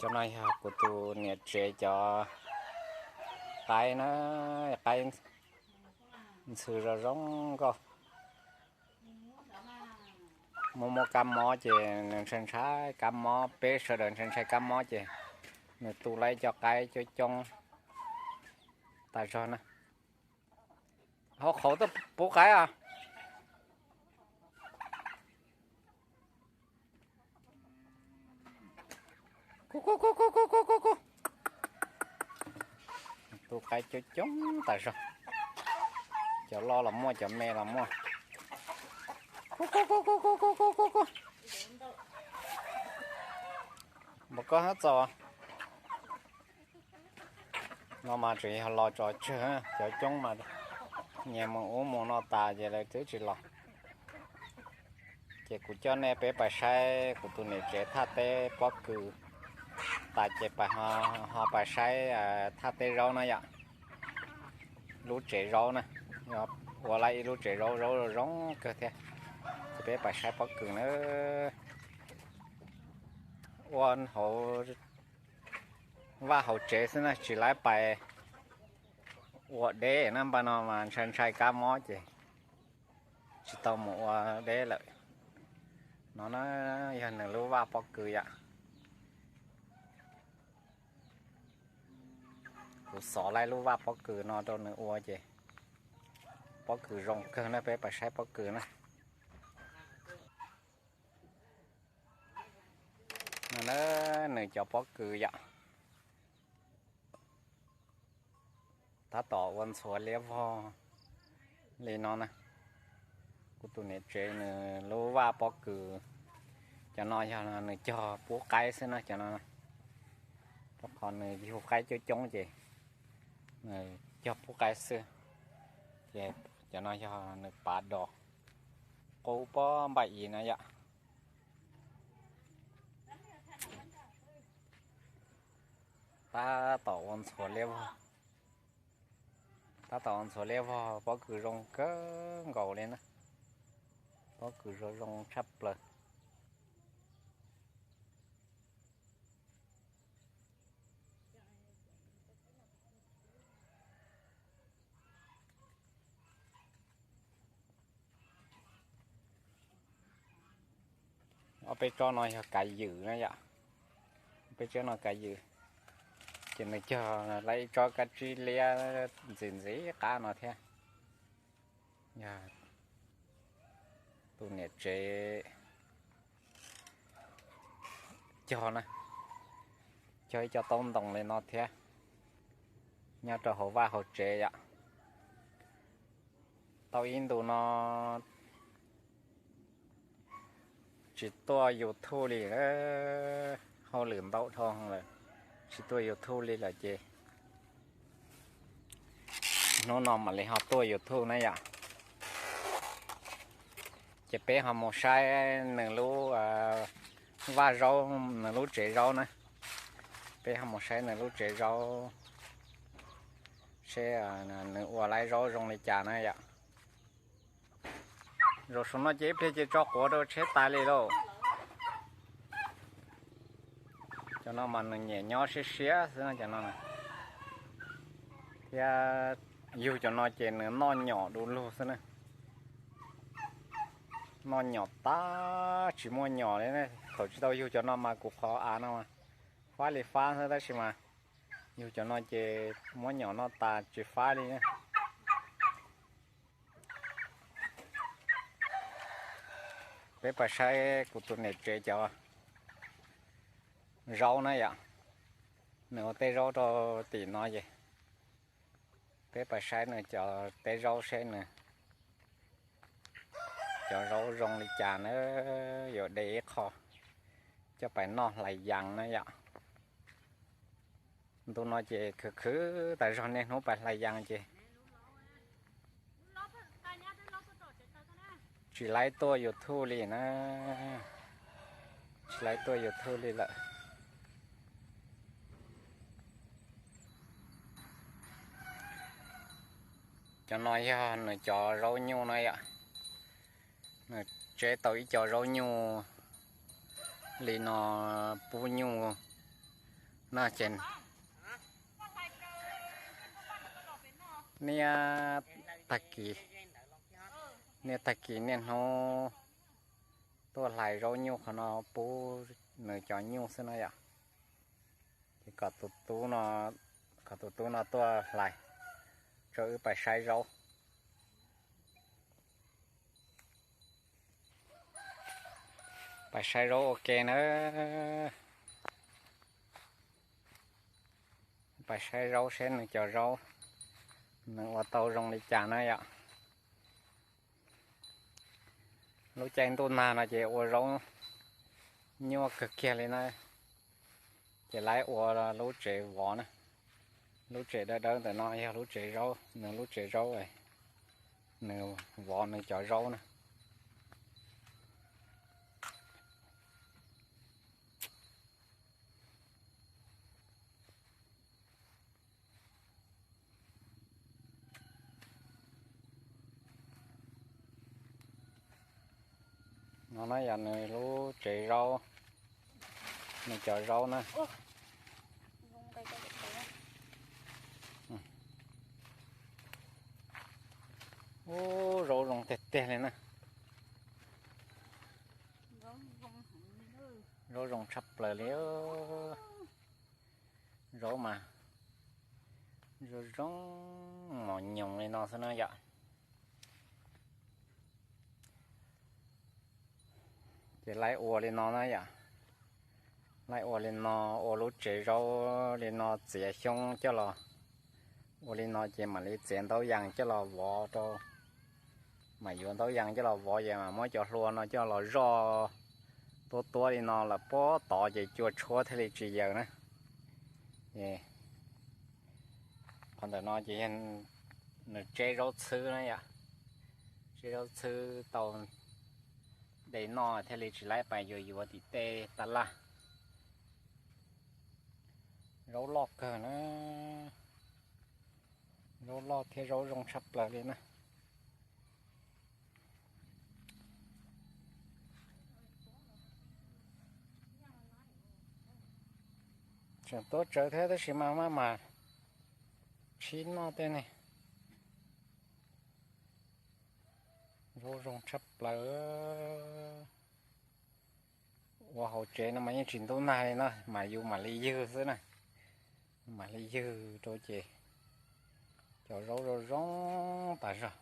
Cov no yog kuv tus niam tsev cov qaib na, qaib ntxhw zoo zoo nkauj. Muaj muaj kab mob ces nws ntshai ntshai kab mob, peb sawv daws ntshai ntshai kab mob ces nws tu lawm cov qaib coob coob tas zog na. Hauv qhov tuaj pub qaib os. Tu qaib coob coob tas zog. Cov loj los muaj, cov me los muaj. Npam koj hab txaus. No mas tseem yog los tso tseg, cov coob mas nyias mus ub mus no tas ces lawv twb tsis los. Ces kuv coj nej peb pais saib kuv tus niam tsev thaj teb pob kws tas ces pais ho pais saib thaj teb zaub na yom. Lub tsev zaub na, ua lawm ib lub tsev zaub, zaub zoo kawg thiab. Ces peb pais saib pob kws na. Ua hauv vaj hauv tsev xwb na, tsis laib pais ua deb na, npaj no mas ntshai ntshai kab mob ces tsis tau mus ua deb lawm. No na yog nws lub vaj pob kws yom. Kuv xov lawm lub vaj pob kws no rau nws ua ces pob kws zoo kawg na, peb pais saib pob kws na. No na, nws cov pob kws yom. Tab tom ua ntxhuav liab vog li no na. Kuv tus niam tsev nws lub vaj pob kws, cov no yog nws cog pub qaib xwb na cov no. Rau qhov nws yug qaib coob coob ces nws cog pub qaib xwb. Ces cov no yog nws pav dos, qub pob npaj i na yom. Tab tom ua ntxhuav liab vog. Tab tom ua ntxhuav liab vog, pob kws zoo kawg nkaus li na. Pob kws zoo zoo tshaj plaws. Ob peb tsob no yog kav ywm na yom. Peb tsob no kav ywm. Ces nws cog lawm ib tsob kab tsib liab ntxim ntxim qab no thiab. Yog tus niam tsev cog na, cog ib co taub ntoo li no thiab, nyob rau hauv vaj hauv tsev yom. Tau ib ntus no tsis tuaj YouTube li, hauj lwm ntau dhau lawm, tsis tuaj YouTube li lawm ces hnub no mam li ho tuaj YouTube na yom. Ces peb ho mus saib nws lub vaj zaub, nws lub tsev zaub na. Peb ho mus saib nws lub tsev zaub seb nws ua lawm zaub zoo li cas na yom. Zaum saum no ces ib pliag ces tso quav rau tsheb tas li lauj. Cov no mas nws nyiam nyob siab siab xwb no cov no. Thiab yug cov no ces nws noj nyom du lug xwb na. Noj nyom tab tsis muaj nyom li. Thaum tsis tau yug cov no mas kuv qhov av no fab li fab xwb tab sis mas yug cov no ces muab nyom noj tas tsis fab li na. Peb pais saib kuv tus niam tsev cov zaub na yom. Nws ua tej zaub rau tim no ces peb pais saib nws cov teb zaub seb nws cov zaub zoo li cas na. Yuav de ib qho coj pais noj hlais yas na yom. Ntu no ces khwv khwv tas zog, niaj hnub pais hlais yas ces tsis laib tuaj YouTube li na. Tsis laib tuaj YouTube li lawm. Cov no yog nws cov zaub nyuj no yom. Nws tseb tau ib co zaub nyuj li no pub nyuj No ces niaj tag kis, niaj tag kis niaj hnub tuaj hlais zaub nyuj qhov no pub nws cov nyuj xwb no yom. Ces kom tus tub no, kom tus tub no tuaj hlais, tso wb pais saib zaub. Pais saib zaub ua ke na. Pais saib zaub seb nws cov zaub nws ua tau zoo li cas na yom. Lub caij ntuj nag no ces ua zaub nyuaj kawg kiag li na. Ces lawv ua lub tsev vov na. Lub tsev dawb dawb ntawm no yog lub tsev zaub, nws lub tsev zaub, nws vov nws cov zaub na. No na yog nws lub tsev zaub, nws cov zaub na. Ub, zaub zoo tiag tiag li na. Zaub zoo tshaj plaws li. Zaub mas zoo zoo mos nyoos li no xwb na yom. Ces laib ua li no na yom. Laib ua li no, ua lub tsev zaub li no txiav xyoob coj los. Ua li no ces mam li txiav ntaub yas coj los vov rau. Mam yuav ntaub yas coj los vov ces mam muab cov hlua no coj los zoj tuab tuab li no lawm puag tod ces cua tshuab thiaj li tsis yaws na. Qhov ntawm no ces yog nws tseb zaub txhwb na yom. Tseb zaub txhwb tau de noj thiaj li tsis laib pais yuav yuav tim tej taj laj. Zaub loj kawg na. Zaub loj thiab zaub zoo tshaj plaws li na. Tseem tuab tsawv thiab tab sis mas maj mam tshib noj tej ne. Zaub zoo tshaj plaws. Ua hauv tsev no mas yeej tsis ntub nag li no, mas yus mam li ywg xwb na. Mam li ywg rau ces cov zaub zoo zoo tas zog.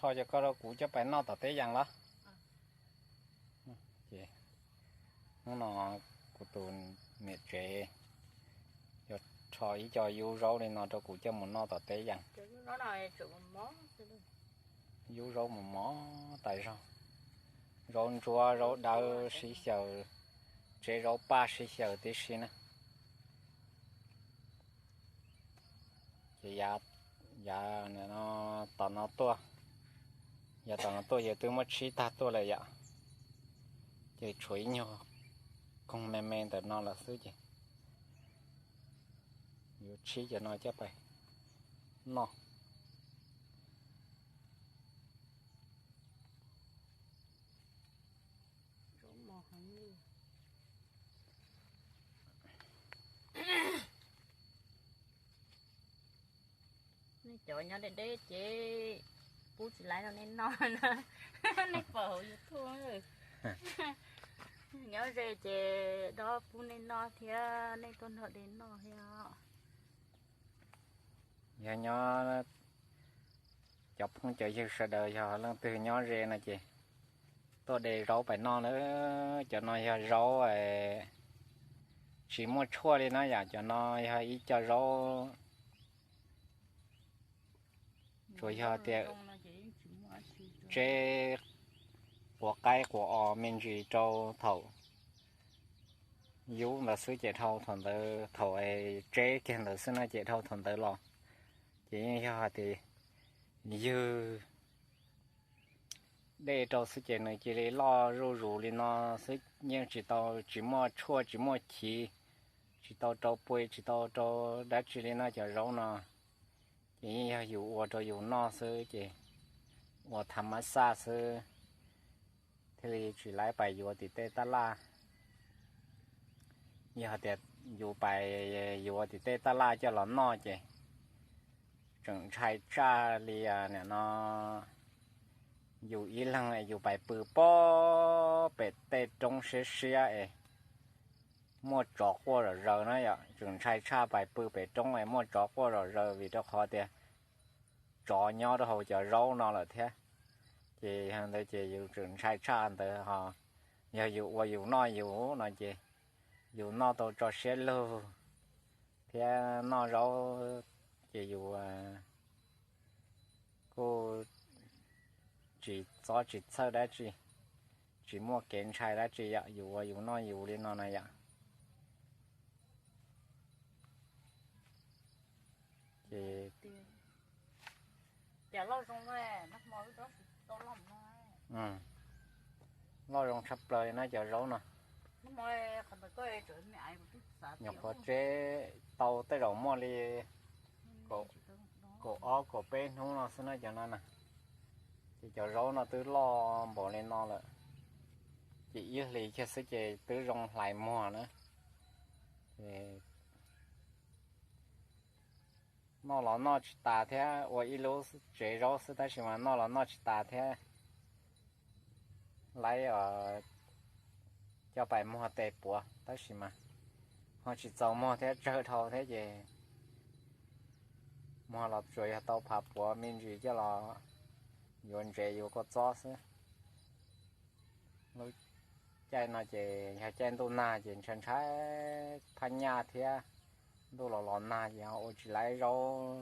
Koj rho cov ko rau kuv coj pais noj tom teb yas los? Ces hnub no kuv tus niam tsev yuav rho ib co yub zaub li no rau kuv coj mus noj tom teb yas. Yub zaub mos mos tas zog. Zaub ntsuab zaub dawb sib xyaw, tseb zaub paj sib xyaw tib si na. Ces yav tom no tuaj, yav tom no tuaj yus twb muab tshib tag tuaj lawm yom. Ces tshuav ib nyuag koog me me ntawm no lawm xwb ces yuav tshib cov no coj pais noj. Nej cov nyob deb deb ces pub tsis laib rau nej noj na. Nej pom hauv YouTube, nyob ze ces dob pub nej noj thiab, nej tuaj nrog de noj thiab. Yog nyob, cov phooj cov ywg sawv daws yog leej twg nyob ze no ces tuaj de zaub pais noj na. Cov no yog zaub tsis muaj tshuaj li no yom, cov no yog ib co zaub tsuas yog tias tseb quav qaib quav os me ntsis rau thaum yub ntawd xwb ces dhau thaum ntawd, thaum tseb kiag ntawd xwb no ces dhau thaum ntawd los ces yeej yog hais tias ywg dej rau xwb ces nws cia li loj zuj zus li no xwb, yeej tsis tau, tsis muaj tshuaj tsis muaj chiv, tsis tau rau pua tsis tau rau dab tsi li no cov zaub no. Ces yeej yog yus ua rau yus noj xwb ces ua tham mab xaj xwb, thiaj li tsis laib pais yuav tim tej tab laj. Yog tias yus pais yuav tim tej tab laj coj los noj ces tseem ntshai tshaj li nim no yus ib leeg es yus pais pw pob pem tej roob siab siab es muaj tsov quaj zom zaws na yom. Tseem ntshai tshaj pais pw pem roob es muaj tsov quaj zom zaws vim rau qhov tias tsov nyob rau hauv cov zaub no lawm thiab. Ces yog ntawd ces yus tseem ntshai tshaj ntawd ho. Yog yus ua yus noj yus no ces yus noj tau tso siab lug thiab noj zaub ces yus kuj tsis txob tsis txhawj dab tsi, tsis muaj kev ntshai dab tsi yom, yus ua yus noj yus li no na yom. Ces loj zoo tshaj plaws li na cov zaub no. Nyuam qhuav tseb tau tej zaum muaj li kaum ob kaum peb hnub no xwb na cov no na. Ces cov zaub no twb loj npaum li no lawm, ces ib hlis kiag xwb ces twb zoo hlais muag na. Noj los noj tsis tas thiab, ua ib lub tsev zaub xwb tab sis mas noj los noj tsis tas thiab. Laib coj pais muag tes puav tab sis mas ho tsis txaus muag thiab, tsawg dhau thiab ces muag los tsuas yog tau phav puav me ntsis coj los yuav ntsev yuav kua txob xwb. Lub caij no ces yog caij ntuj nag ces ntshai ntshai phab nyaj thiab, ntuj los los nag ces ho ua tsis laib zaub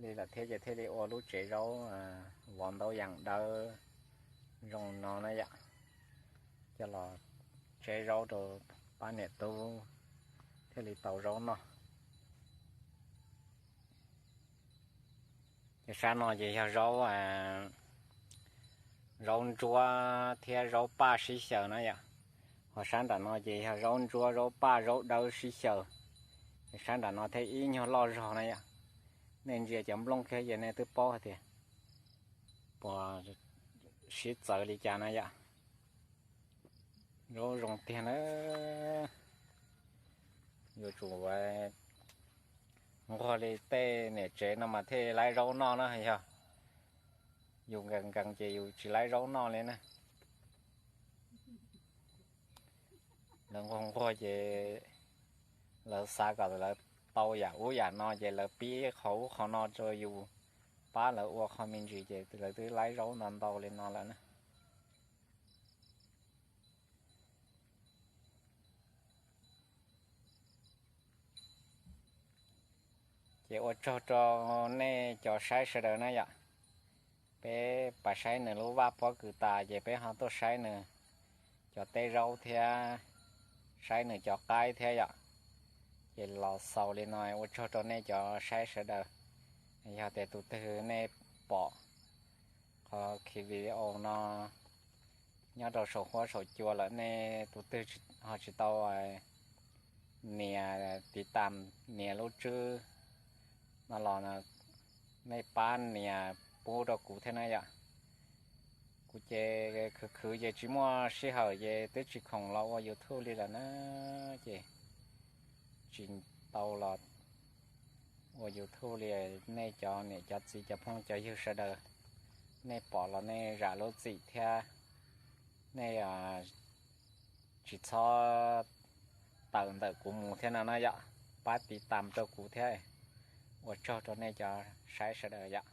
li lawm thiab ces thiaj li ua lub tsev zaub vov ntau yam dawb zoo no na yom, coj los tseb zaub rau pab niam tub thiaj li tau zaub noj. Ces sab no ces yog zaub, zaub ntsuab thiab zaub paj sib xyaw na yom. Ho sab nram no ces yog zaub ntsuab zaub paj zaub dawb sib xyaw. Ces sab nram no thiab ib nyuag loj zog na yom. Nej ntsia cov nplooj kiag ces nej twb paub hais tias puas sib txawv li cas na yom. Zaub zoo tiag na. Yuav tsum nquag li tej niam tsev no mas thiaj laib zaub noj na, yog yus nkees nkees ces yus tsis laib zaub noj li na. Lawv nquag nquag ces lawv xav kom lawv tau yam ub yam no ces lawv pib qhov ub qhov no rau yus, pab lawv ua qho me ntsis ces lawv twb laib zaub ntau ntau li no lawm na. Ces ua tsaug rau nej cov saib sawv daws na yom. Peb pab saib nws lub vaj pob kws tas ces peb ho tuaj saib nws cov teb zaub thiab, saib nws cov qaib thiab yom. Ces los xaus li no, ua tsaug rau nej cov saib sawv daws. Yog tias tus twg nej pom qhov video no nyob rau saum huab saum cua lawm, nej tus twg ho tsis tau nias tiv tam, nias lub tswb no los nej pab nias pub rau kuv thiab na yom. Kuv ces khwv khwv ces tsis muaj sij hawm ces twb tsis khoom los ua YouTube li lawm na, ces tsis tau los ua YouTube li. Nej cov niam cov txiv cov phooj cov ywg sawv daws, nej pom los nej zam lub txim thiab, nej tsis txhob tawm ntawm kuv mus thiab no na yom, pab tiv tam rau kuv thiab. Ua tsaug rau nej cov saib sawv daws yom.